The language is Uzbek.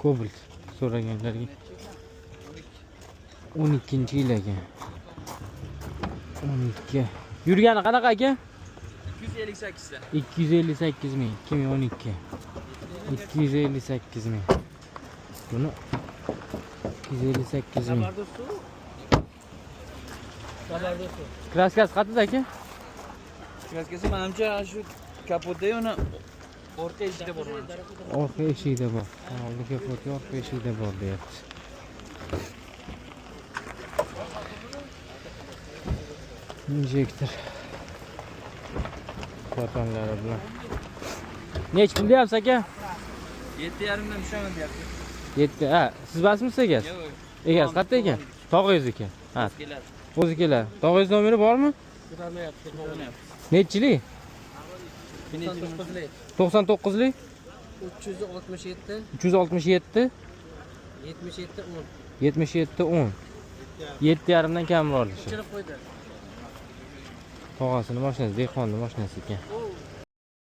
Cobalt so'raganlarga. 12-yil ekan. 12. Yurgani qanaqa aka? 258 ta. 258 ming, 2012. 258 ming. Buni 258 ming. Kraskasi qayerda aka? Kraskasi manimcha shu kapotda uni orqa eshikda bor manimcha. Orqa eshikda bor. Oldi kapoti orqa eshikda bor deyapti. Injektor. Klapanlari bilan. Nechi pul deyapsiz aka? 7,5 dan tushaman deyapti. 7. Ha, siz emasmisiz egasi? Yo'q. Egasi qayerda ekan? Tog'ingiz ekan. Ha, Keladi. o'zi keladi. Tog'ingiz nomeri bormi? Ko'tarmayapti. Nechilik? 99lik 367 367 77 10. 77 10. 7,5 dan kamroq olishi. O'chirib qo'ydi. Tog'asini mashinasi, dehqonni mashinasi ekan.